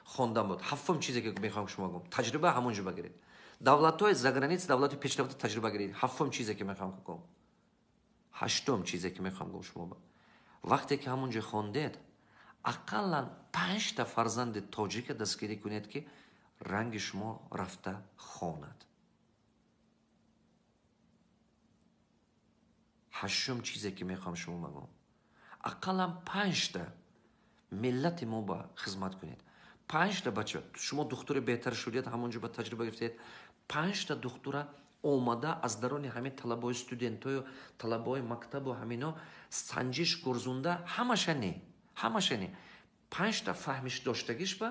Хондан буд. Ҳафтум чизе, ки мехоҳам шумо гум, таҷриба ҳамон ҷо багиред. Давлатҳои заграница, давлати пешрафта таҷриба гиред. Ҳафтум чизе, ки мехоҳам гум. Ҳаштум чизе, ки мехоҳам гум шумо, вақте ки ҳамон ҷо хондед, ақаллан панҷта фарзанди тоҷика дастгирӣ кунед, ки ранги шумо рафта хонад. Ҳаштум чизе, ки мехоҳам шумо багӯм, ақаллан панҷта миллати мо ба хизмат кунед. Панҷта бача, шумо духтури беҳтар шудед, ҳамон ҷо ба таҷриба гирифтед, панҷта духтура омада аз дарони ҳамин талабаҳои, студентою талабаҳои мактабу ҳамино санҷиш гурзунда, ҳамаша не, ҳамаша не, панҷта фаҳмиш доштагиш ба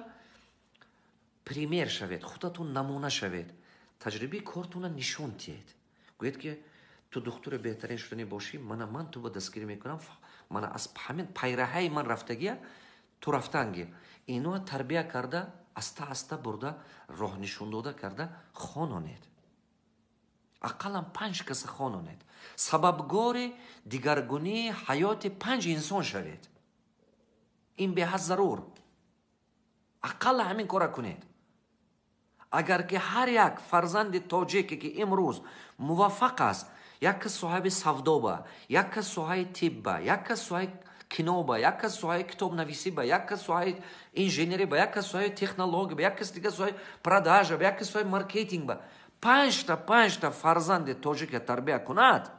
пример шавед, худатон намуна шавед, таҷрибаи кортона нишон диҳед. Гӯед, ки ту духтури беҳтарин шуданӣ бошӣ, мана ман ту ба дастгирӣ мекунам, мана аз ҳамин пайраҳаи ман рафтагия ту рафтанги. Иноа тарбия карда, аста аста бурда, роҳ нишондода карда хононед. Ақаллан панҷ каса хононед, сабабгори дигаргунии ҳаёти панҷ инсон шавед. Ин беҳад зарур. Ақалла ҳамин кора кунед. Агар ки ҳар як фарзанди тоҷике, ки имрӯз муваффақ аст, як кас соҳаи савдоба, як кас соҳаи тибба, як кас соҳаи киноба, як кас соҳаи китобнависиба, як кас соҳаи инженериба, як кас соҳаи технологияба, як кас дигар соҳаи продажаба, як кас соҳаи маркетингба, панҷта фарзанди тоҷика тарбия кунад,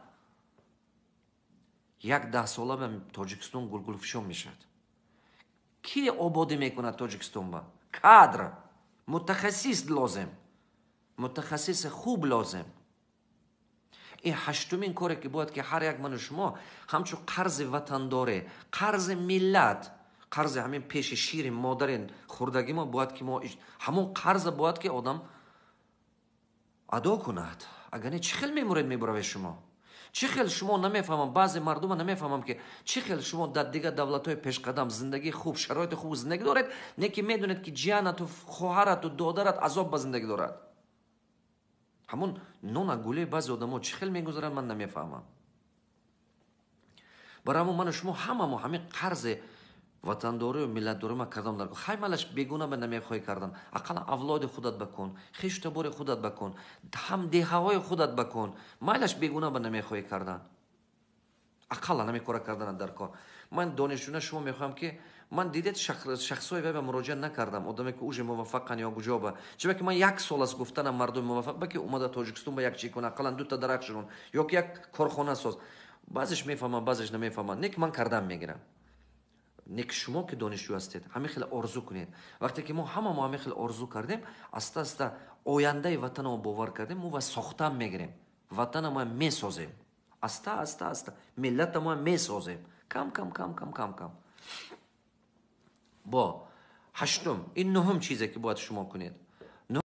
як даҳсола ба Тоҷикистон гулгулфишон мешавад. Ки ободӣ мекунад Тоҷикистонба? Кадр, мутахассис лозим, мутахассиси хуб лозим. Ин ҳаштумин коре, ки бояд ки ҳар як ману шумо ҳамчун қарзи ватандорӣ, қарзи миллат, қарзи ҳамин пеши шири модари хурдагӣ мо бояд ки мо ҳамон қарза бояд ки одам адо кунад. Агар не, чӣ хел мемуред, мебуравед шумо? Чӣ хел шумо, намефаҳмам, баъзе мардума намефаҳмам, ки чӣ хел шумо дар дигар давлатҳои пешқадам зиндагии хуб, шароити хуб зиндагӣ доред, не ки медонед, ки ҷиянату, хоҳарату, додарат азоб ба зиндагӣ дорад. Ҳамон нона гуле баъзе одамо чӣ хел мегузаранд, ман намефаҳмам. Барои ҳамон ману шумо ҳамамо ҳамин қарзи ватандорию миллатдорӣ ма кардам дар хай малаш бегуна ба намехоҳӣ кардан, ақаллан авлоди худат бакун, хешу табори худат бакун, ҳам деҳаҳои худат бакун. Майлаш бегуна ба намехоҳӣ кардан, ақаллан ҳамин кора кардан дар кор. Ман донишҷӯна шумо мехоҳам, ки ман дидед, шахсҳои вай ба муроҷиат накардам, одаме, ки уже муваффақан ё куҷоба, чиба ки ман як сол аст гуфтанам мардуми муваффақ ба, ки омада Тоҷикистон ба як чӣ кун, ақаллан дута дарахт шунон ё ки як корхона соз. Баъзеш мефаҳмам, баъзеш намефаҳмам, не ки ман кардам мегирам. Не ки шумо, ки донишҷӯ ҳастед, ҳамин хел орзу кунед. Вақте ки мо ҳама мо ҳамин хел орзу кардем, аста аста ояндаи ватанамо бовар кардем, мо ва сохтан мегирем, ватанамо месозем, аста аста аста миллатамо месозем, кам кам, кам кам, кам кам. Бо ҳаштум, ин нуҳум чизе, ки бояд шумо кунед.